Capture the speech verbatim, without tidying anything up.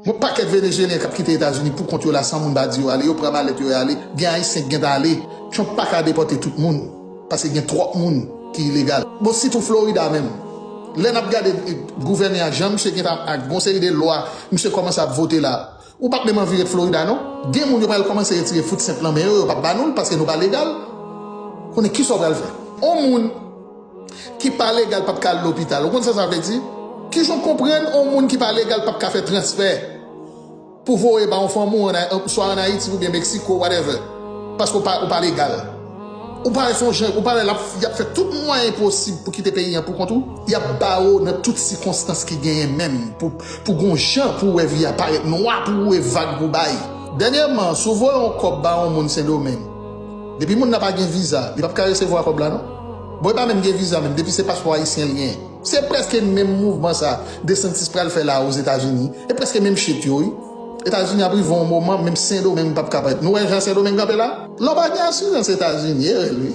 Yon pakèt Venezyelyen k ap kite Etazini pou kont yo la, san moun pa di yo ale, yo pran malèt yo, yo ale. Gen Ayisyen k gentan ale. Trump pa ka depòte tout moun, paske gen twòp moun ki ilegal. Bon, sitou Florida menm. Lè n ap gade, eh, gouvènè a, jan misye gentan ak gon seri de lwa misye kòmanse ap vote la, ou p ap menm anvi ret Florida, non. Gen moun yo pral kòmanse retire foot senp nan men yo, yo p ap ba nou l paske nou pa legal. Konnen kisa w pral fè? On moun ki pa legal p ap ka al lopital. Ou konn sa sa vle di? Kijan w konprann on moun ki pa legal p ap ka fè transfè pou voye ba yon fanmi w, an Ay-, swa ann Ayiti oubyen Meksiko, whatever? Paske w pa, ou pa legal. Ou pa wè se yon jan, ou pa wè l ap, y ap fè tout mwayen posib pou kite peyi an pou kont ou? Y ap bare w nan tout sikonstans ki genyen menm pou, pou gon jan pou w wè vi a parèt nwa, pou w wè vag pou bay. Dènyèman, si w voye yon kòb ba yon moun Sendomeng, depi moun nan pa gen viza, li p ap ka resevwa kòb la, non. Bon, li pa menm gen viza menm, depi se paspò ayisyen li genyen. Se prèske menm mouvman sa DeSantis pral fè la Ozetazini. E prèske menm shit yo, wi. Etazini ap rive yon moman, menm Sendomeng p ap ka parèt. Nou wè jan Sendomeng kanpe la? Lè w pa gen asirans Etazini, e rèl, wi.